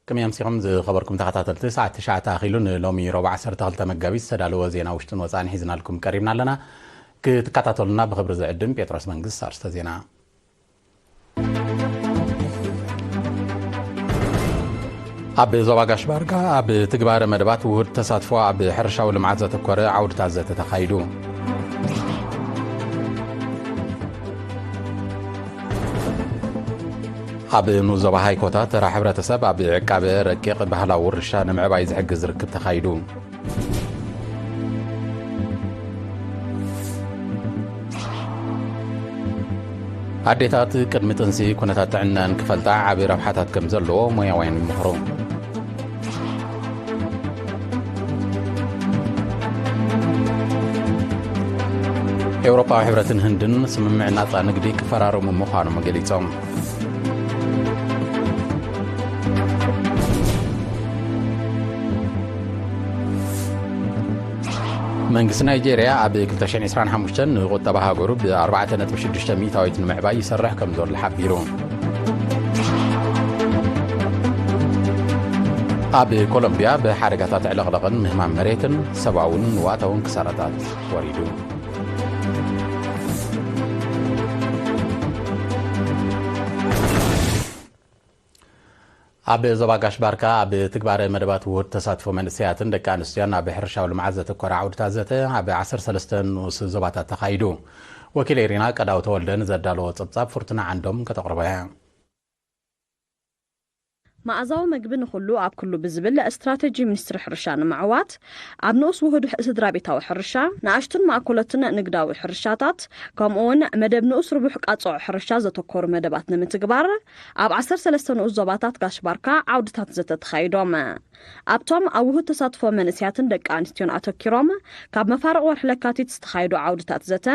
ከመይ ኣምሲኹም ዝኸበርኩም ተኸታተልቲ፣ ሰዓት ትሽዓተ ኣኺሉ ንሎሚ ረቡዕ ዓሰርተ ክልተ መጋቢት ዝተዳለወ ዜና ውሽጥን ወጻእን ሒዝናልኩም ቀሪብና ኣለና። ክትከታተሉና ብኽብሪ ዝዕድም ጴጥሮስ መንግስት። ኣርስተ ዜና። ኣብ ዞባ ጋሽ ባርካ ኣብ ትግባረ መደባት ውሁድ ተሳትፎ ኣብ ሕርሻዊ ልምዓት ዘተኮረ ዓውድታት ዘተ ተኻይዱ። ኣብ ንኡስ ዞባ ሃይኮታ ተራ ሕብረተሰብ ኣብ ዕቃበ ረቂቕ ባህላዊ ውርሻ ንምዕባይ ዝሕግዝ ርክብ ተኻይዱ። ኣዴታት ቅድሚ ጥንሲ ኩነታት ጥዕናን ክፈልጣ ዓቢ ረብሓታት ከም ዘለዎ ሞያውያን ይምኽሩ። ኤውሮጳዊ ሕብረትን ህንድን ስምምዕ ናጻ ንግዲ ክፈራረሙ ምዃኖም ገሊጾም። መንግስቲ ናይጄርያ ኣብ ክልተ ሽሕን ዕስራን ሓሙሽተን ንቁጠባ ሃገሩ ብ ኣርባዕተ ነጥቢ ሽዱሽተ ሚእታዊት ንምዕባይ ይሰርሕ ከም ዘሎ ሓቢሩ። ኣብ ኮሎምቢያ ብሓደጋታት ዕለቕለቕን ምህማም መሬትን ሰብኣውን ንዋታውን ክሳራታት ወሪዱ። ኣብ ዞባ ጋሽ ባርካ ኣብ ትግባረ መደባት ውሁድ ተሳትፎ መንእሰያትን ደቂ ኣንስትዮን ኣብ ሕርሻዊ ልምዓት ዘተኮረ ዓውድታት ዘተ ኣብ ዓሰርተ ሰለስተ ንኡስ ዞባታት ተኻይዱ። ወኪል ኤሪና ቀዳው ተወልደ ንዘዳለዎ ጸብጻብ ፍርቱና ዓንዶም ከተቕርቦ እያ። መኣዛዊ መግቢ ንኹሉ ኣብ ኩሉ ብዝብል ስትራተጂ ሚኒስትሪ ሕርሻ ንምዕዋት ኣብ ንኡስ ውሁድ ስድራ ቤታዊ ሕርሻ፣ ንኣሽቱን ማእኮሎትን ንግዳዊ ሕርሻታት፣ ከምኡ እውን መደብ ንኡስ ርቡሕ ቃጽዖ ሕርሻ ዘተኮሩ መደባት ንምትግባር ኣብ ዓሰርተ ሰለስተ ንኡስ ዞባታት ጋሽ ባርካ ዓውድታት ዘተ ተኻይዶም። ኣብቶም ኣብ ውሁድ ተሳትፎ መንእሰያትን ደቂ ኣንስትዮን ኣተኪሮም ካብ መፋርቕ ወርሒ ለካቲት ዝተኻየዱ ዓውድታት ዘተ፣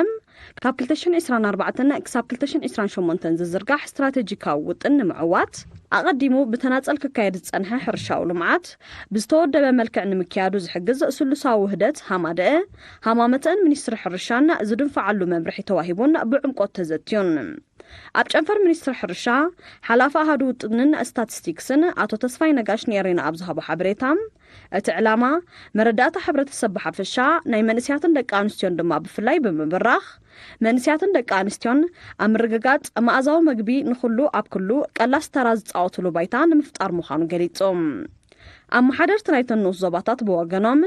ካብ ክልተ ሽሕን ዕስራን ኣርባዕተን ክሳብ ክልተ ሽሕን ዕስራን ሸሞንተን ዝዝርጋሕ ስትራተጂካዊ ውጥን ንምዕዋት፣ ኣቐዲሙ ብተናጸል ክካየድ ዝጸንሐ ሕርሻዊ ልምዓት ብዝተወደበ መልክዕ ንምክያዱ ዝሕግዝ ስሉሳዊ ውህደት ሃማደአ፣ ሃማመተአን ሚኒስትሪ ሕርሻን ዝድንፍዓሉ መምርሒ ተዋሂቡን ብዕምቆት ተዘትዩን። ኣብ ጨንፈር ሚኒስትሪ ሕርሻ፣ ሓላፊ ኣሃዱ ውጥንን ስታቲስቲክስን ኣቶ ተስፋይ ነጋሽ ንኤሪና ኣብ ዝሃቦ ሓበሬታ፣ እቲ ዕላማ መረዳእታ ሕብረተሰብ ብሓፈሻ፣ ናይ መንእስያትን ደቂ ኣንስትዮን ድማ ብፍላይ ብምብራኽ፣ መንእስያትን ደቂ ኣንስትዮን ኣብ ምርግጋጽ መኣዛዊ መግቢ ንኹሉ ኣብ ኩሉ ቀላስ ተራ ዝጻወቱሉ ባይታ ንምፍጣር ምዃኑ ገሊጹ። ኣመሓደርቲ ናይተን ንኡስ ዞባታት ብወገኖም፣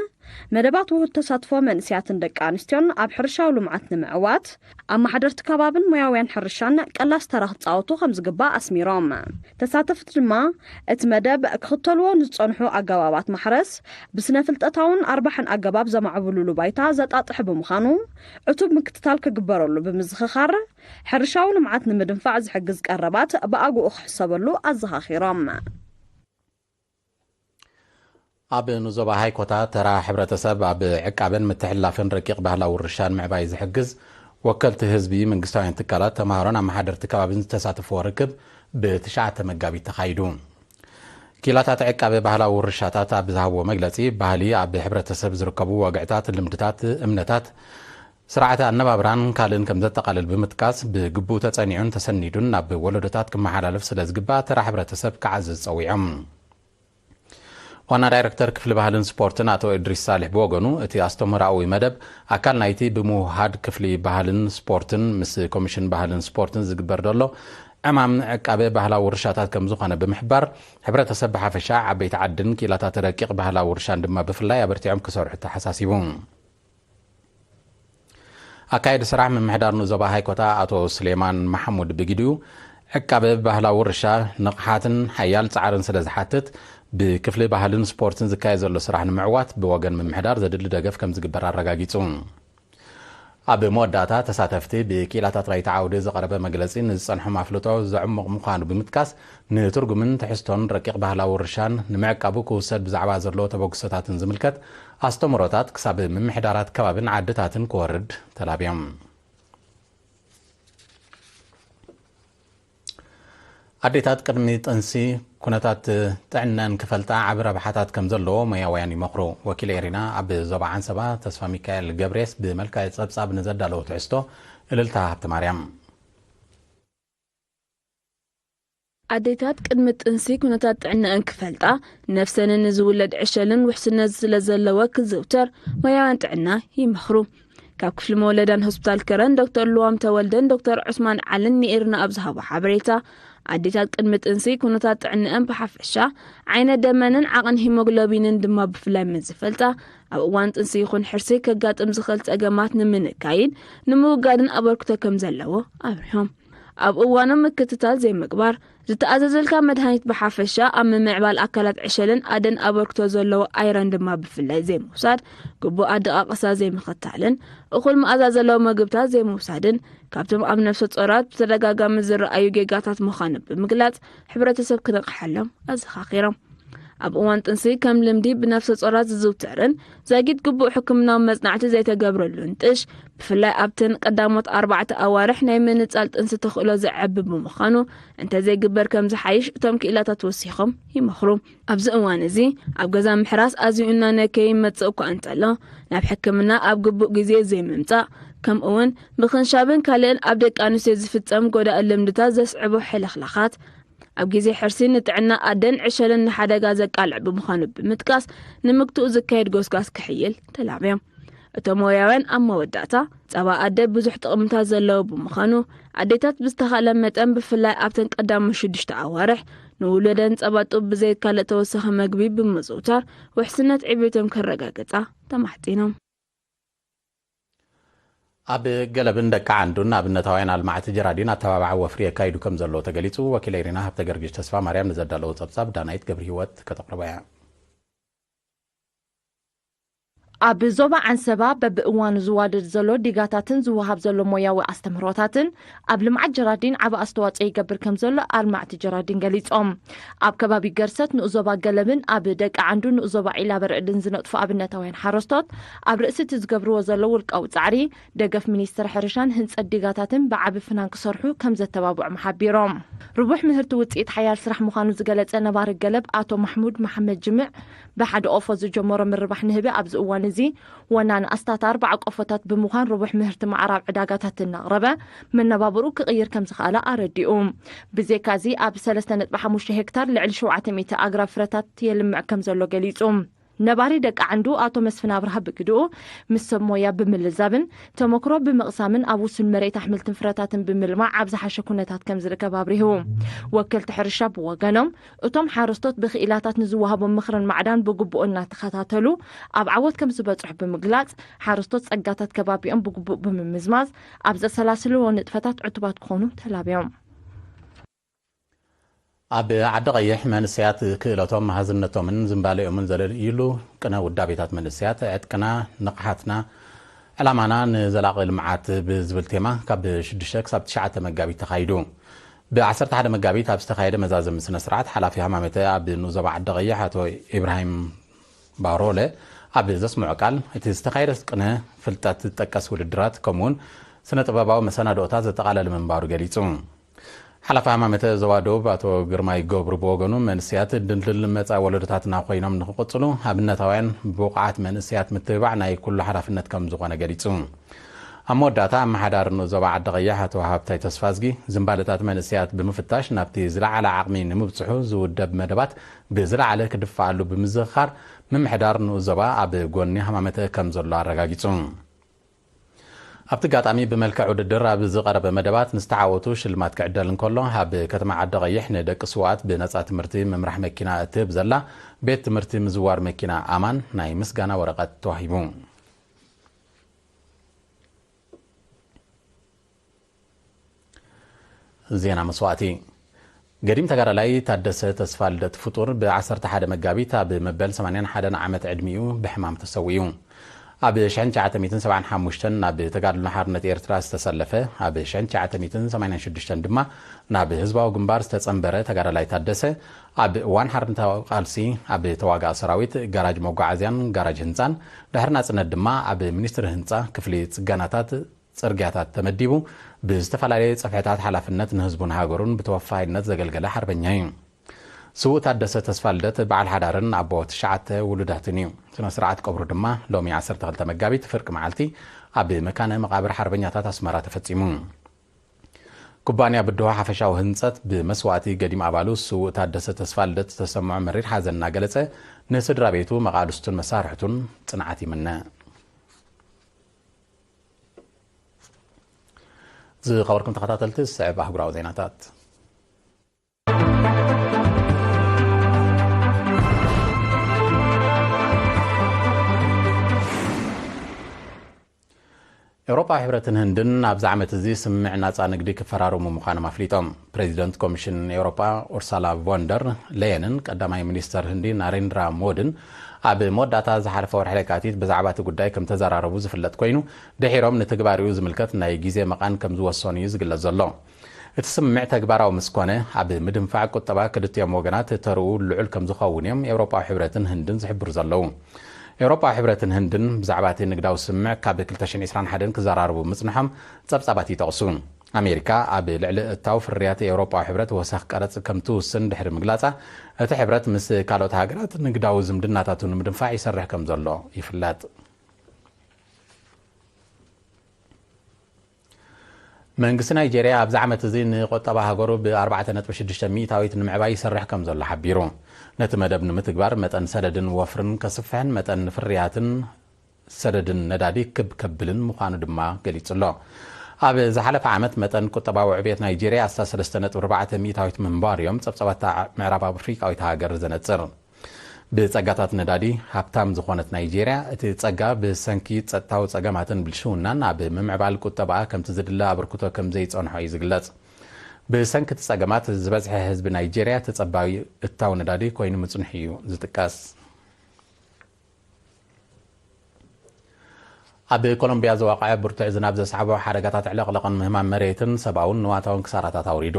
መደባት ውሁድ ተሳትፎ መንእስያትን ደቂ ኣንስትዮን ኣብ ሕርሻዊ ልምዓት ንምዕዋት፣ ኣመሓደርቲ ከባብን ሞያውያን ሕርሻን ቀላስ ተራ ክጻወቱ ከም ዝግባእ ኣስሚሮም። ተሳተፍቲ ድማ፣ እቲ መደብ ክኽተልዎ ንዝጸንሑ ኣገባባት ማሕረስ ብስነ ፍልጠታውን ኣርባሕን ኣገባብ ዘማዕብሉሉ ባይታ ዘጣጥሕ ብምዃኑ፣ ዕቱብ ምክትታል ክግበረሉ ብምዝኽኻር፣ ሕርሻዊ ልምዓት ንምድንፋዕ ዝሕግዝ ቀረባት ብኣግኡ ክሕሰበሉ ኣዘኻኺሮም። ኣብ ንዞባ ሃይኮታ ተራ ሕብረተሰብ ኣብ ዕቃበን ምትሕልላፍን ረቂቕ ባህላዊ ውርሻን ምዕባይ ዝሕግዝ ወከልቲ ህዝቢ፣ መንግስታውያን ትካላት፣ ተምሃሮን ኣመሓደርቲ ከባብን ዝተሳተፍዎ ርክብ ብትሽዓተ መጋቢት ተኻይዱ። ኪላታት ዕቃበ ባህላዊ ውርሻታት ኣብ ዝሃብዎ መግለጺ፣ ባህሊ ኣብ ሕብረተሰብ ዝርከቡ ወግዕታት፣ ልምድታት፣ እምነታት፣ ስርዓተ ኣነባብራን ካልእን ከም ዘጠቓልል ብምጥቃስ፣ ብግቡእ ተጸኒዑን ተሰኒዱን ናብ ወለዶታት ክመሓላለፍ ስለ ዝግባእ፣ ተራ ሕብረተሰብ ክዓዝዝ ጸዊዖም። ዋና ዳይረክተር ክፍሊ ባህልን ስፖርትን ኣቶ እድሪስ ሳልሕ ብወገኑ፣ እቲ ኣስተምህሮኣዊ መደብ ኣካል ናይቲ ብምውህሃድ ክፍሊ ባህልን ስፖርትን ምስ ኮሚሽን ባህልን ስፖርትን ዝግበር ዘሎ ዕማም ዕቃበ ባህላዊ ውርሻታት ከም ዝኾነ ብምሕባር፣ ሕብረተሰብ ብሓፈሻ፣ ዓበይቲ ዓድን ክኢላታት ረቂቕ ባህላዊ ውርሻን ድማ ብፍላይ ኣበርቲዖም ክሰርሑ ተሓሳሲቡ። ኣካየዲ ስራሕ ምምሕዳር ንዞባ ሃይኮታ ኣቶ ስሌማን መሓሙድ ብግዲኡ፣ ዕቃበ ባህላዊ ውርሻ ንቕሓትን ሓያል ጻዕርን ስለ ዝሓትት፣ ብክፍሊ ባህልን ስፖርትን ዝካየድ ዘሎ ስራሕ ንምዕዋት ብወገን ምምሕዳር ዘድሊ ደገፍ ከም ዝግበር ኣረጋጊጹ። ኣብ መወዳእታ፣ ተሳተፍቲ ብክኢላታት ናይቲ ዓውዲ ዝቐረበ መግለጺ ንዝጸንሖም ኣፍልጦ ዘዕሙቕ ምዃኑ ብምጥቃስ፣ ንትርጉምን ትሕዝቶን ረቂቕ ባህላዊ ውርሻን ንምዕቃቡ ክውሰድ ብዛዕባ ዘለዎ ተበግሶታትን ዝምልከት ኣስተምህሮታት ክሳብ ምምሕዳራት ከባብን ዓድታትን ክወርድ ተላብዮም። ኣዴታት ቅድሚ ጥንሲ ኩነታት ጥዕናን ክፈልጣ ዓቢ ረብሓታት ከም ዘለዎ ሞያውያን ይመኽሩ። ወኪል ኤሪና ኣብ ዞባ ዓንሰባ ተስፋ ሚካኤል ገብሬስ ብመልክዕ ጸብጻብ ንዘዳለዎ ትሕዝቶ እልልታ ሃብተማርያም። ኣዴታት ቅድሚ ጥንሲ ኩነታት ጥዕናኣን ክፈልጣ፣ ነፍሰንን ንዝውለድ ዕሸልን ውሕስነት ስለ ዘለዎ ክዝውተር ሞያውያን ጥዕና ይመኽሩ። ካብ ክፍሊ መወለዳን ሆስፒታል ከረን ዶክተር ልዋም ተወልደን ዶክተር ዑስማን ዓልን ንኤርና ኣብ ዝሃቦ ሓበሬታ፣ ኣዴታት ቅድሚ ጥንሲ ኩነታት ጥዕናኣን ብሓፈሻ፣ ዓይነ ደመንን ዓቕን ሂሞግሎቢንን ድማ ብፍላይ ምስ ዝፈልጣ፣ ኣብ እዋን ጥንሲ ይኹን ሕርሲ ከጋጥም ዝኽእል ጸገማት ንምንካይን ንምውጋድን ኣበርክቶ ከም ዘለዎ ኣብሪሆም። ኣብ እዋኑ ምክትታል ዘይምግባር፣ ዝተኣዘዘልካ መድሃኒት ብሓፈሻ ኣብ ምምዕባል ኣካላት ዕሸልን ኣደን ኣበርክቶ ዘለዎ ኣይረን ድማ ብፍላይ ዘይምውሳድ፣ ግቡእ ኣደቓቕሳ ዘይምኽታልን እኹል መኣዛ ዘለዎ መግብታት ዘይምውሳድን ካብቶም ኣብ ነፍሰ ጾራት ብተደጋጋሚ ዝረኣዩ ጌጋታት ምዃኑ ብምግላጽ፣ ሕብረተሰብ ክነቕሓሎም ኣዘኻኺሮም። ኣብ እዋን ጥንሲ ከም ልምዲ ብነፍሰ ጾራት ዝዝውተርን ዛጊት ግቡእ ሕክምናዊ መጽናዕቲ ዘይተገብረሉን ጥሽ፣ ብፍላይ ኣብተን ቀዳሞት ኣርባዕተ ኣዋርሕ ናይ ምንጻል ጥንሲ ተኽእሎ ዘዕቢ ብምዃኑ፣ እንተዘይግበር ከም ዝሓይሽ እቶም ክኢላታት ወሲኾም ይመኽሩ። ኣብዚ እዋን እዚ ኣብ ገዛ ምሕራስ ኣዝዩ እናነከየ ይመጽእ እኳ እንተሎ፣ ናብ ሕክምና ኣብ ግቡእ ግዜ ዘይምምጻእ፣ ከምኡውን ብኽንሻብን ካልእን ኣብ ደቂ ኣንስትዮ ዝፍጸም ጎዳኢ ልምድታት ዘስዕቦ ሕልኽላኻት፣ ኣብ ግዜ ሕርሲ ንጥዕና ኣደን ዕሸልን ንሓደጋ ዘቃልዕ ብምዃኑ ብምጥቃስ፣ ንምግትኡ ዝካየድ ጎስጓስ ክሕይል ተላብዮም። እቶም ሞያውያን ኣብ መወዳእታ፣ ጸባ ኣደ ብዙሕ ጥቕምታት ዘለዎ ብምዃኑ፣ ኣዴታት ብዝተኻእለ መጠን ብፍላይ ኣብተን ቀዳሞት ሽዱሽተ ኣዋርሕ ንውሉደን ጸባ ጡብ ብዘይ ካልእ ተወሳኺ መግቢ ብምዝውታር ውሕስነት ዕብየቶም ከረጋግጻ ተማሕጺኖም። ኣብ ገለብን ደቂ ዓንዱን ኣብነታውያን ኣልማዕቲ ጀራዲን ኣተባባዒ ወፍሪ የካይዱ ከም ዘለዉ ተገሊጹ። ወኪል ኤሪና ሃብተ ገርግሽ ተስፋ ማርያም ንዘዳለዎ ጸብጻብ ዳናይት ገብረ ህይወት ከተቕርባ እያ። ኣብ ዞባ ዓንሰባ በብእዋኑ ዝዋደድ ዘሎ ዲጋታትን ዝወሃብ ዘሎ ሞያዊ ኣስተምህሮታትን ኣብ ልምዓት ጀራዲን ዓቢ ኣስተዋጽኦ ይገብር ከም ዘሎ ኣልማዕቲ ጀራዲን ገሊጾም። ኣብ ከባቢ ገርሰት ንኡዞባ ገለብን ኣብ ደቂ ዓንዱ ንኡዞባ ዒላ በርዕድን ዝነጥፉ ኣብነታውያን ሓረስቶት ኣብ ርእሲ እቲ ዝገብርዎ ዘሎ ውልቃዊ ጻዕሪ ደገፍ ሚኒስትሪ ሕርሻን ህንጸት ዲጋታትን ብዓቢ ፍናን ክሰርሑ ከም ዘተባብዖም ሓቢሮም። ርቡሕ ምህርቲ ውጽኢት ሓያል ስራሕ ምዃኑ ዝገለጸ ነባሪ ገለብ ኣቶ ማሕሙድ መሓመድ ጅምዕ ብሓደ ቆፎ ዝጀመሮ ምርባሕ ንህቢ ኣብዚ እዋን እዚ ወናኒ ኣስታት ኣርባዓ ቆፎታት ብምዃን ርቡሕ ምህርቲ ማዕረ ኣብ ዕዳጋታት እናቕረበ መነባብርኡ ክቕይር ከም ዝኸኣለ ኣረዲኡ። ብዘይካዚ ኣብ ሰለስተ ነጥቢ ሓሙሽተ ሄክታር ልዕሊ ሸውዓተ ሚእቲ ኣግራብ ፍረታት የልምዕ ከም ዘሎ ገሊጹ። ነባሪ ደቂ ዓንዱ ኣቶ መስፍን ኣብርሃ ብግድኡ ምስ ሰብ ሞያ ብምልዛብን ተመክሮ ብምቕሳምን ኣብ ውሱን መሬት ኣሕምልትን ፍረታትን ብምልማዕ ኣብ ዝሓሸ ኩነታት ከም ዝርከብ ኣብሪሁ። ወከልቲ ሕርሻ ብወገኖም እቶም ሓረስቶት ብክኢላታት ንዝወሃቦም ምኽርን ማዕዳን ብግቡእ እናተኸታተሉ ኣብ ዓወት ከም ዝበጽሑ ብምግላጽ፣ ሓረስቶት ጸጋታት ከባቢኦም ብግቡእ ብምምዝማዝ ኣብ ዘሰላስልዎ ንጥፈታት ዕቱባት ክኾኑ ተላብዮም። ኣብ ዓዲ ቀይሕ መንእሰያት ክእለቶም፣ መሃዝነቶምን ዝንባሌኦምን ዘለልይሉ ቅነ ውዳቤታት መንእሰያት ዕጥቅና፣ ንቕሓትና፣ ዕላማና ንዘላቒ ልምዓት ብዝብል ቴማ ካብ ሽዱሽተ ክሳብ ትሽዓተ መጋቢት ተኻይዱ። ብ ዓሰርተ ሓደ መጋቢት ኣብ ዝተኻየደ መዛዘሚ ስነ ስርዓት ሓላፊ ሃማመተ ኣብ ንኡስ ዞባ ዓዲ ቀይሕ ኣቶ ኢብራሂም ባሮለ ኣብ ዘስምዖ ቃል፣ እቲ ዝተኻየደ ቅነ ፍልጠት ጠቀስ ውድድራት ከምኡውን ስነ ጥበባዊ መሰናድኦታት ዘጠቓለለ ምንባሩ ገሊጹ። ሓላፊ ሃማመተ ዞባ ደቡብ ኣቶ ግርማይ ገብሩ ብወገኑ፣ መንእሰያት ድልድል መጻኢ ወለዶታትና ኮይኖም ንክቕጽሉ ኣብነታውያን ብቑዓት መንእሰያት ምትብባዕ ናይ ኩሉ ሓላፍነት ከም ዝኾነ ገሊጹ። ኣብ መወዳእታ ኣመሓዳሪ ንኡስ ዞባ ዓዲ ቀይሕ ኣቶ ሃብታይ ተስፋዝጊ፣ ዝንባለታት መንእሰያት ብምፍታሽ ናብቲ ዝለዓለ ዓቕሚ ንምብጽሑ ዝውደብ መደባት ብዝለዓለ ክድፈኣሉ ብምዝኽኻር፣ ምምሕዳር ንኡስ ዞባ ኣብ ጎኒ ሃማመተ ከም ዘሎ ኣረጋጊጹ። ኣብቲ ኣጋጣሚ ብመልክዕ ውድድር ኣብ ዝቐረበ መደባት ንዝተዓወቱ ሽልማት ክዕደል እንከሎ፣ ኣብ ከተማ ዓዲ ቀይሕ ንደቂ ስውኣት ብነጻ ትምህርቲ ምምራሕ መኪና እትህብ ዘላ ቤት ትምህርቲ ምዝዋር መኪና ኣማን ናይ ምስጋና ወረቐት ተዋሂቡ። ዜና መስዋእቲ። ገዲም ተጋዳላይ ታደሰ ተስፋ ልደት ፍጡር ብ ዓሰርተ ሓደ መጋቢት ኣብ መበል ሰማንያን ሓደን ዓመት ዕድሚኡ ብሕማም ተሰዊኡ። ኣብ ሽሕን ትሽዓተ ሚእትን ሰብዓን ሓሙሽተን ናብ ተጋድሎ ሓርነት ኤርትራ ዝተሰለፈ፣ ኣብ ሽሕን ትሽዓተ ሚእትን ሰማንያን ሽዱሽተን ድማ ናብ ህዝባዊ ግንባር ዝተጸንበረ ተጋዳላይ ታደሰ፣ ኣብ እዋን ሓርነታዊ ቃልሲ ኣብ ተዋጋኢ ሰራዊት፣ ጋራጅ መጓዓዝያን ጋራጅ ህንጻን፣ ድሕሪ ናጽነት ድማ ኣብ ሚኒስትሪ ህንጻ፣ ክፍሊ ጽገናታት ጽርግያታት ተመዲቡ፣ ብዝተፈላለየ ጽፍሕታት ሓላፍነት ንህዝቡን ሃገሩን ብተወፋይነት ዘገልገለ ሓርበኛ እዩ። ስዉእ ታደሰ ተስፋልደት በዓል ሓዳርን ኣቦ ትሽዓተ ውሉዳትን እዩ። ስነ ስርዓት ቀብሩ ድማ ሎሚ ዓሰርተ ክልተ መጋቢት ፍርቂ መዓልቲ ኣብ መካነ መቓብር ሓርበኛታት ኣስመራ ተፈጺሙ። ኩባንያ ብድሆ ሓፈሻዊ ህንጸት ብመስዋእቲ ገዲም ኣባሉ ስዉእ ታደሰ ተስፋልደት ዝተሰምዖ መሪር ሓዘን እናገለጸ፣ ንስድራ ቤቱ፣ መቓልስቱን መሳርሕቱን ጽንዓት ይምነ። ዝኸበርኩም ተኸታተልቲ፣ ዝስዕብ ኣህጉራዊ ዜናታት። ኤውሮጳዊ ሕብረትን ህንድን ኣብዚ ዓመት እዚ ስምምዕ ናጻ ንግዲ ክፈራረሙ ምዃኖም ኣፍሊጦም። ፕሬዚደንት ኮሚሽን ኤውሮጳ ኡርሳላ ቮንደር ሌየንን ቀዳማይ ሚኒስተር ህንዲ ናሬንድራ ሞድን ኣብ መወዳእታ ዝሓለፈ ወርሒ ለካቲት ብዛዕባ እቲ ጉዳይ ከም ተዘራረቡ ዝፍለጥ ኮይኑ፣ ድሒሮም ንትግባሪኡ ዝምልከት ናይ ግዜ መቓን ከም ዝወሰኑ እዩ ዝግለጽ ዘሎ። እቲ ስምምዕ ተግባራዊ ምስ ኮነ፣ ኣብ ምድንፋዕ ቁጠባ ክልቲኦም ወገናት ተርኡ ልዑል ከም ዝኸውን እዮም ኤውሮጳዊ ሕብረትን ህንድን ዝሕብሩ ዘለዉ። ኤውሮጳዊ ሕብረትን ህንድን ብዛዕባ እቲ ንግዳዊ ስምምዕ ካብ ክልተ ሽሕን ዕስራን ሓደን ክዘራረቡ ምጽንሖም ጸብጻባት ይጠቕሱ። ኣሜሪካ ኣብ ልዕሊ እታው ፍርያት ኤውሮጳዊ ሕብረት ወሰኽ ቀረጽ ከም ትውስን ድሕሪ ምግላጻ፣ እቲ ሕብረት ምስ ካልኦት ሃገራት ንግዳዊ ዝምድናታቱ ንምድንፋዕ ይሰርሕ ከም ዘሎ ይፍለጥ። መንግስቲ ናይጄርያ ኣብዚ ዓመት እዚ ንቁጠባ ሃገሩ ብ ኣርባዕተ ነጥቢ ሽዱሽተ ሚእታዊት ንምዕባይ ይሰርሕ ከም ዘሎ ሓቢሩ። ነቲ መደብ ንምትግባር መጠን ሰደድን ወፍርን ከስፍሕን መጠን ፍርያትን ሰደድን ነዳዲ ክብ ከብልን ምዃኑ ድማ ገሊጹ ኣሎ። ኣብ ዝሓለፈ ዓመት መጠን ቁጠባዊ ዕብየት ናይጄርያ ኣስታት ሰለስተ ነጥቢ ኣርባዕተ ሚእታዊት ምንባሩ እዮም ጸብጻባት እታ ምዕራብ ኣፍሪቃዊት ሃገር ዘነጽር። ብጸጋታት ነዳዲ ሃብታም ዝኾነት ናይጄርያ፣ እቲ ጸጋ ብሰንኪ ጸጥታዊ ጸገማትን ብልሽውናን ኣብ ምምዕባል ቁጠባኣ ከምቲ ዝድለ ኣበርክቶ ከም ዘይጸንሖ እዩ ዝግለጽ። ብሰንኪ እቲ ጸገማት፣ ዝበዝሐ ህዝቢ ናይጄርያ ተጸባዩ እታው ነዳዲ ኮይኑ ምጽንሑ እዩ ዝጥቀስ። ኣብ ኮሎምቢያ ዝወቕዐ ብርቱዕ ዝናብ ዘስዓቦ ሓደጋታት ዕለቕለቕን ምህማም መሬትን ሰብኣውን ንዋታውን ክሳራታት ኣውሪዱ።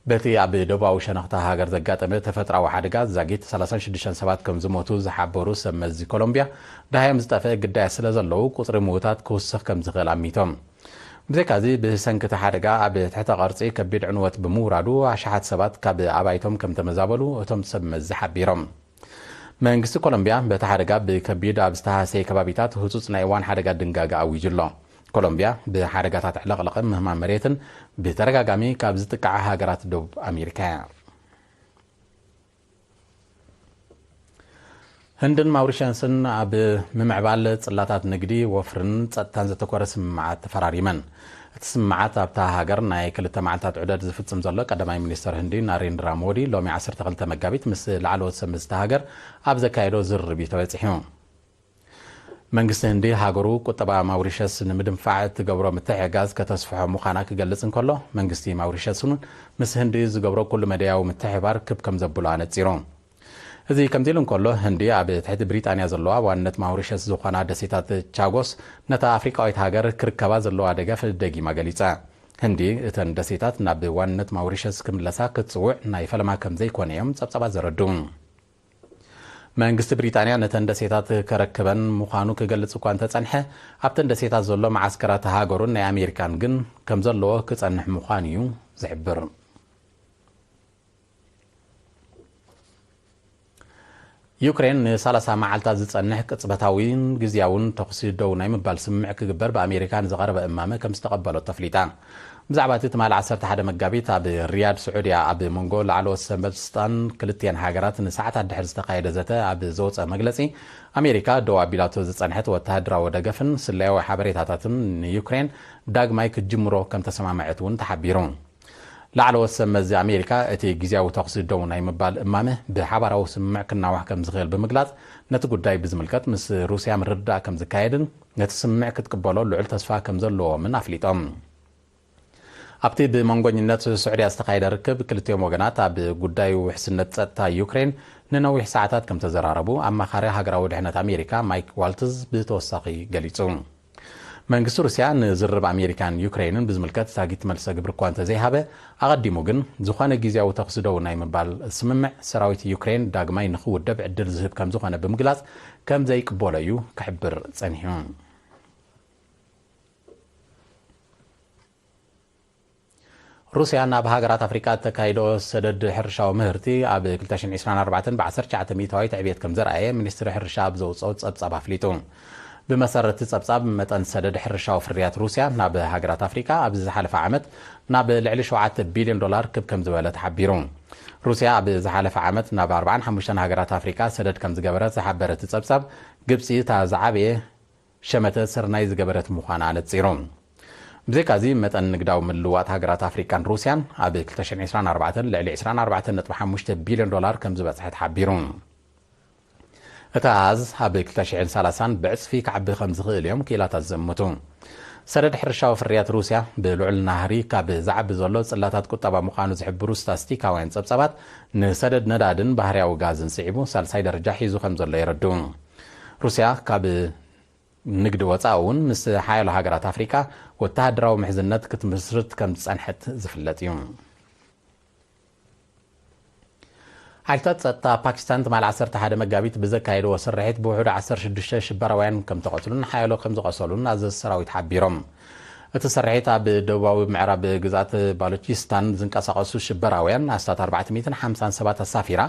በቲ ኣብ ደቡባዊ ሸነኽታ ሃገር ዘጋጠመ ተፈጥሮኣዊ ሓደጋ ዛጊት ሰላሳን ሽዱሽተን ሰባት ከም ዝሞቱ ዝሓበሩ ሰብ መዚ ኮሎምቢያ፣ ደሃዮም ዝጠፍአ ግዳያት ስለ ዘለዉ፣ ቁጽሪ ምዉታት ክውስኽ ከም ዝኽእል ኣሚቶም። ብዘይካዚ፣ ብሰንኪ እቲ ሓደጋ ኣብ ትሕተ ቅርጺ ከቢድ ዕንወት ብምውራዱ፣ ኣሽሓት ሰባት ካብ ኣባይቶም ከም ተመዛበሉ እቶም ሰብ መዚ ሓቢሮም። መንግስቲ ኮሎምቢያ በቲ ሓደጋ ብከቢድ ኣብ ዝተሃሰየ ከባቢታት ህጹጽ ናይ እዋን ሓደጋ ድንጋገ ኣዊጁ ኣሎ። ኮሎምቢያ ብሓደጋታት ዕለቕለቕን ምህማም መሬትን ብተደጋጋሚ ካብ ዝጥቀዓ ሃገራት ደቡብ ኣሜሪካ እያ። ህንድን ማውሪሸስን ኣብ ምምዕባል ጽላታት ንግዲ፣ ወፍርን ጸጥታን ዘተኮረ ስምምዓት ተፈራሪመን። እቲ ስምምዓት ኣብታ ሃገር ናይ ክልተ መዓልታት ዑደት ዝፍጽም ዘሎ ቀዳማይ ሚኒስተር ህንዲ ናሬንድራ ሞዲ፣ ሎሚ ዓሰርተ ክልተ መጋቢት ምስ ላዕለዎት ሰብ መዚ እታ ሃገር ኣብ ዘካየዶ ዝርርብ እዩ ተበጺሑ። መንግስቲ ህንዲ፣ ሃገሩ ቁጠባ ማውሪሸስ ንምድንፋዕ እትገብሮ ምትሕግጋዝ ከተስፍሖ ምዃና ክገልጽ እንከሎ፣ መንግስቲ ማውሪሸስ እውን ምስ ህንዲ ዝገብሮ ኩሉ መደያዊ ምትሕብባር ክብ ከም ዘብሎ ኣነጺሩ። እዚ ከምዚ ኢሉ እንከሎ፣ ህንዲ ኣብ ትሕቲ ብሪጣንያ ዘለዋ ዋንነት ማውሪሸስ ዝኾና ደሴታት ቻጎስ ነታ ኣፍሪቃዊት ሃገር ክርከባ ዘለዋ ደገፍ ደጊማ ገሊጻ። ህንዲ፣ እተን ደሴታት ናብ ዋንነት ማውሪሸስ ክምለሳ ክትጽውዕ ናይ ፈለማ ከም ዘይኮነ እዮም ጸብጻባት ዘረድኡ። መንግስቲ ብሪጣንያ ነተን ደሴታት ከረክበን ምዃኑ ክገልጽ እኳ እንተጸንሐ፣ ኣብተን ደሴታት ዘሎ መዓስከራት ሃገሩን ናይ ኣሜሪካን ግን ከም ዘለዎ ክጸንሕ ምዃኑ እዩ ዝሕብር። ዩክሬን ንሰላሳ መዓልታት ዝጸንሕ ቅጽበታዊን ግዝያውን ተኹሲ ደው ናይ ምባል ስምምዕ ክግበር ብኣሜሪካ ንዝቐረበ እማመ ከም ዝተቐበሎቶ ኣፍሊጣ። ብዛዕባ እቲ ትማሊ ዓሰርተ ሓደ መጋቢት ኣብ ሪያድ ስዑድያ ኣብ መንጎ ላዕለዎት ሰበስልጣን ክልቲአን ሃገራት ንሰዓታት ድሕሪ ዝተኻየደ ዘተ ኣብ ዘውጸ መግለጺ፣ ኣሜሪካ ደው ኣቢላቶ ዝጸንሐት ወተሃደራዊ ደገፍን ስለያዊ ሓበሬታታትን ንዩክሬን ዳግማይ ክትጅምሮ ከም ተሰማምዐት እውን ተሓቢሩ። ላዕለዎት ሰብ መዚ ኣሜሪካ እቲ ግዝያዊ ተኹሲ ደው ናይ ምባል እማመ ብሓባራዊ ስምምዕ ክናዋሕ ከም ዝኽእል ብምግላጽ፣ ነቲ ጉዳይ ብዝምልከት ምስ ሩስያ ምርድዳእ ከም ዝካየድን ነቲ ስምምዕ ክትቅበሎ ልዑል ተስፋ ከም ዘለዎምን ኣፍሊጦም። ኣብቲ ብመንጎኝነት ስዑድያ ዝተኻየደ ርክብ፣ ክልቲኦም ወገናት ኣብ ጉዳይ ውሕስነት ጸጥታ ዩክሬን ንነዊሕ ሰዓታት ከም ተዘራረቡ ኣማኻሪ ሃገራዊ ድሕነት ኣሜሪካ ማይክ ዋልትዝ ብተወሳኺ ገሊጹ። መንግስቲ ሩስያ ንዝርርብ ኣሜሪካን ዩክሬንን ብዝምልከት ዛጊት መልሰ ግብሪ እኳ እንተዘይሃበ፣ ኣቐዲሙ ግን ዝኾነ ግዝያዊ ተኹሲ ደው ናይ ምባል ስምምዕ ሰራዊት ዩክሬን ዳግማይ ንኽውደብ ዕድል ዝህብ ከም ዝኾነ ብምግላጽ ከም ዘይቅበሎ እዩ ክሕብር ጸኒሑ። ሩስያ ናብ ሃገራት ኣፍሪቃ እተካይዶ ሰደድ ሕርሻዊ ምህርቲ ኣብ ክልተ ሽሕን ዕስራን ኣርባዕተን ብ ዓሰርተ ትሽዓተ ሚእታዊት ዕብየት ከም ዘርኣየ ሚኒስትሪ ሕርሻ ኣብ ዘውፅኦ ጸብጻብ ኣፍሊጡ። ብመሰረት ጸብጻብ፣ መጠን ሰደድ ሕርሻዊ ፍርያት ሩስያ ናብ ሃገራት ኣፍሪቃ ኣብዚ ዝሓለፈ ዓመት ናብ ልዕሊ ሸውዓተ ቢልዮን ዶላር ክብ ከም ዝበለ ተሓቢሩ። ሩስያ ኣብ ዝሓለፈ ዓመት ናብ ኣርባዓን ሓሙሽተን ሃገራት ኣፍሪቃ ሰደድ ከም ዝገበረት ዝሓበረ እቲ ጸብጻብ፣ ግብጺ እታ ዝዓበየ ሸመተ ስርናይ ዝገበረት ምዃና ኣነጺሩ። ብዘይካዚ፣ መጠን ንግዳዊ ምልውዋጥ ሃገራት ኣፍሪቃን ሩስያን ኣብ ክልተ ሽሕን ዕስራን ኣርባዕተን ልዕሊ ዕስራን ኣርባዕተን ነጥቢ ሓሙሽተ ቢልዮን ዶላር ከም ዝበጽሐ ተሓቢሩ። እቲ ኣሃዝ ኣብ ክልተ ሽሕን ሰላሳን ብዕጽፊ ክዓቢ ከም ዝኽእል እዮም ክኢላታት ዝእምቱ። ሰደድ ሕርሻዊ ፍርያት ሩስያ ብልዑል ናህሪ ካብ ዝዓቢ ዘሎ ጽላታት ቁጠባ ምዃኑ ዝሕብሩ ስታስቲካውያን ጸብጻባት፣ ንሰደድ ነዳድን ባህርያዊ ጋዝን ስዒቡ ሳልሳይ ደረጃ ሒዙ ከም ዘሎ የረድኡ። ሩስያ ካብ ንግዲ ወጻኢ እውን ምስ ሓያሎ ሃገራት ኣፍሪቃ ወተሃደራዊ ምሕዝነት ክትምስርት ከም ዝጸንሐት ዝፍለጥ እዩ። ሓይልታት ጸጥታ ፓኪስታን ትማሊ ዓሰርተ ሓደ መጋቢት ብዘካየድዎ ስርሒት ብውሑዱ ዓሰርተ ሽዱሽተ ሽበራውያን ከም ተቐትሉን ሓያሎ ከም ዝቖሰሉን ኣዘዝቲ ሰራዊት ሓቢሮም። እቲ ስርሒት ኣብ ደቡባዊ ምዕራብ ግዝኣት ባሎቺስታን ዝንቀሳቐሱ ሽበራውያን ኣስታት ኣርባዕተ ሚእትን ሓምሳን ሰባት ኣሳፊራ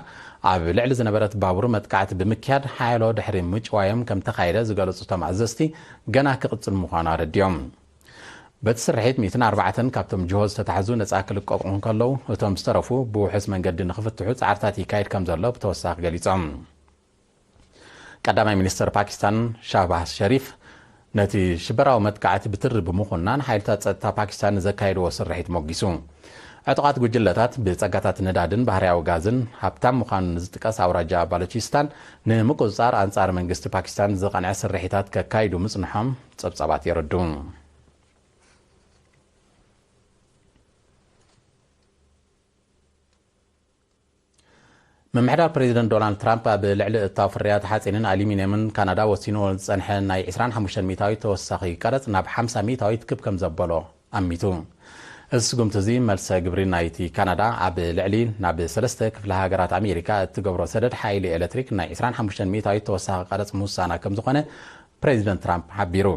ኣብ ልዕሊ ዝነበረት ባቡር መጥቃዕቲ ብምክያድ ሓያሎ ድሕሪ ምጭዋዮም ከም ተኻየደ ዝገለጹ እቶም ኣዘዝቲ፣ ገና ክቕጽል ምዃኑ ኣረዲኦም። በቲ ስርሒት ሚእትን ኣርባዕተን ካብቶም ጅሆ ዝተታሕዙ ነጻ ክልቀቑ እንከለዉ፣ እቶም ዝተረፉ ብውሑስ መንገዲ ንኽፍትሑ ጻዕርታት ይካየድ ከም ዘሎ ብተወሳኺ ገሊጾም። ቀዳማይ ሚኒስተር ፓኪስታን ሻህባዝ ሸሪፍ ነቲ ሽበራዊ መጥቃዕቲ ብትሪ ብምኹናን ሓይልታት ጸጥታ ፓኪስታን ንዘካየድዎ ስርሒት ሞጊሱ። ዕጡቓት ጉጅለታት ብጸጋታት ነዳድን ባህርያዊ ጋዝን ሃብታም ምዃኑ ንዝጥቀስ ኣውራጃ ባሎቺስታን ንምቁጽጻር ኣንጻር መንግስቲ ፓኪስታን ዝቐንዐ ስርሒታት ከካይዱ ምጽንሖም ጸብጻባት የረድኡ። ምምሕዳር ፕሬዚደንት ዶናልድ ትራምፕ ኣብ ልዕሊ እታው ፍርያት ሓፂንን ኣሉሚንየምን ካናዳ ወሲንዎ ዝፀንሐ ናይ ዕስራን ሓሙሽተን ሚእታዊት ተወሳኺ ቀረፅ ናብ ሓምሳ ሚእታዊት ክብ ከም ዘበሎ ኣሚቱ። እዚ ስጉምቲ እዚ መልሰ ግብሪ ናይቲ ካናዳ ኣብ ልዕሊ ናብ ሰለስተ ክፍለ ሃገራት ኣሜሪካ እትገብሮ ሰደድ ሓይሊ ኤሌክትሪክ ናይ ዕስራን ሓሙሽተን ሚእታዊት ተወሳኺ ቀረፅ ምውሳና ከም ዝኾነ ፕሬዚደንት ትራምፕ ሓቢሩ።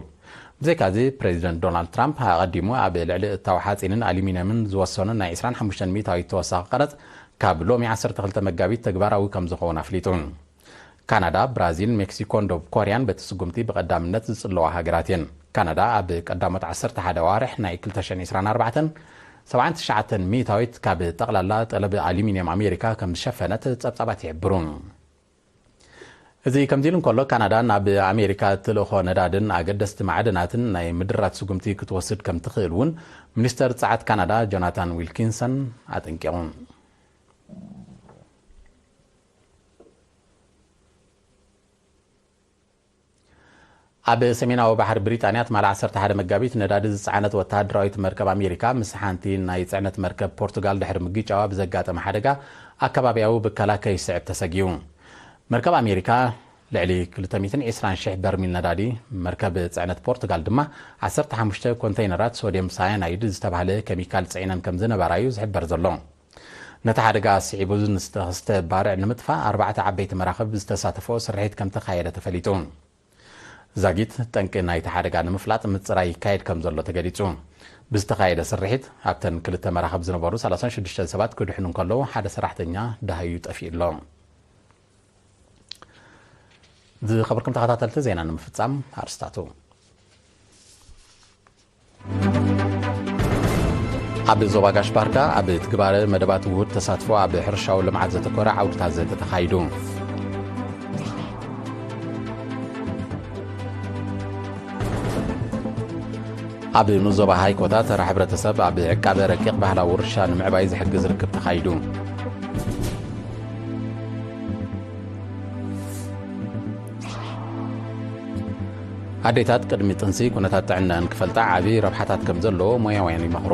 ብዘይካዚ፣ ፕሬዚደንት ዶናልድ ትራምፕ ኣቐዲሙ ኣብ ልዕሊ እታው ሓፂንን ኣሉሚንየምን ዝወሰኖ ናይ ዕስራን ሓሙሽተን ሚእታዊት ተወሳኺ ቀረፅ ካብ ሎሚ ዓሰርተ ክልተ መጋቢት ተግባራዊ ከም ዝኸውን ኣፍሊጡ። ካናዳ፣ ብራዚል፣ ሜክሲኮን ደቡብ ኮርያን በቲ ስጉምቲ ብቐዳምነት ዝጽለዋ ሃገራት እየን። ካናዳ ኣብ ቀዳሞት ዓሰርተ ሓደ ኣዋርሕ ናይ ክልተ ሽሕን ዕስራን ኣርባዕተን ሰብዓን ትሽዓተን ሚእታዊት ካብ ጠቕላላ ጠለብ ኣሉሚንየም ኣሜሪካ ከም ዝሸፈነት ጸብጻባት ይሕብሩ። እዚ ከምዚ ኢሉ እንከሎ፣ ካናዳ ናብ ኣሜሪካ እትልእኾ ነዳድን ኣገደስቲ ማዕድናትን ናይ ምድራት ስጉምቲ ክትወስድ ከም ትኽእል እውን ሚኒስተር ጸዓት ካናዳ ጆናታን ዊልኪንሰን ኣጠንቂቑ። ኣብ ሰሜናዊ ባሕሪ ብሪጣንያ ትማሊ ዓሰርተ ሓደ መጋቢት ነዳዲ ዝጸዓነት ወተሃደራዊት መርከብ ኣሜሪካ ምስ ሓንቲ ናይ ጽዕነት መርከብ ፖርቱጋል ድሕሪ ምግጫዋ ብዘጋጠመ ሓደጋ ኣከባቢያዊ ብከላ ከይስዕብ ተሰጊኡ። መርከብ ኣሜሪካ ልዕሊ ክልተ ሚእትን ዕስራን ሽሕ በርሚል ነዳዲ፣ መርከብ ጽዕነት ፖርቱጋል ድማ ዓሰርተ ሓሙሽተ ኮንተይነራት ሶድየም ሳያናይድ ዝተባህለ ኬሚካል ጽዒነን ከም ዝነበራ እዩ ዝሕበር ዘሎ። ነቲ ሓደጋ ስዒቡ ንዝተኸስተ ባርዕ ንምጥፋእ ኣርባዕተ ዓበይቲ መራኽብ ዝተሳተፈኦ ስርሒት ከም ተኻየደ ተፈሊጡ። ዛጊት ጠንቂ ናይቲ ሓደጋ ንምፍላጥ ምጽራይ ይካየድ ከም ዘሎ ተገሊጹ። ብዝተኻየደ ስርሒት፣ ኣብተን ክልተ መራኽብ ዝነበሩ ሰላሳን ሽዱሽተን ሰባት ክድሕኑ እንከለዉ፣ ሓደ ሰራሕተኛ ደሃዩ ጠፊኡ ኣሎ። ዝኸበርኩም ተኸታተልቲ ዜና ንምፍጻም ኣርስታቱ። ኣብ ዞባ ጋሽ ባርካ ኣብ ትግባረ መደባት ውሁድ ተሳትፎ ኣብ ሕርሻዊ ልምዓት ዘተኮረ ዓውድታት ዘተ ተኻይዱ። ኣብ ንዞባ ሃይኮታ ተራ ሕብረተሰብ ኣብ ዕቃበ ረቂቕ ባህላዊ ውርሻ ንምዕባይ ዝሕግዝ ርክብ ተኻይዱ። ኣዴታት ቅድሚ ጥንሲ ኩነታት ጥዕናን ክፈልጣ ዓቢ ረብሓታት ከም ዘለዎ ሞያውያን ይመኽሩ።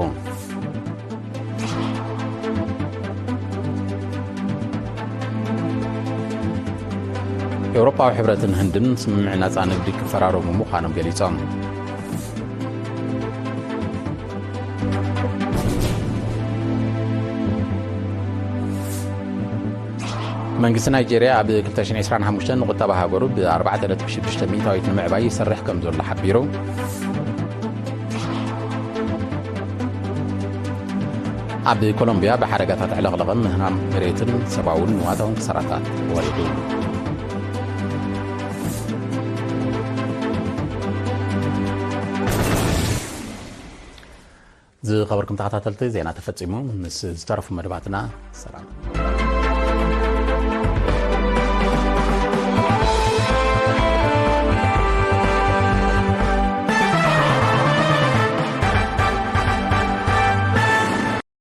ኤውሮጳዊ ሕብረትን ህንድን ስምምዕ ናጻ ንግዲ ክፈራረሙ ምዃኖም ገሊጾም። መንግስቲ ናይጄርያ ኣብ ክልተ ሽሕን ዕስራን ሓሙሽተን ንቁጠባ ሃገሩ ብ ኣርባዕተ ነጥቢ ሽዱሽተ ሚእታዊት ንምዕባይ ይሰርሕ ከም ዘሎ ሓቢሩ። ኣብ ኮሎምቢያ ብሓደጋታት ዕለቕለቕን ምህናም መሬትን ሰብኣውን ንዋታውን ክሳራታት ወሪዱ። ዝኸበርኩም ተኸታተልቲ፣ ዜና ተፈጺሙ። ምስ ዝተረፉ መደባትና ሰላም።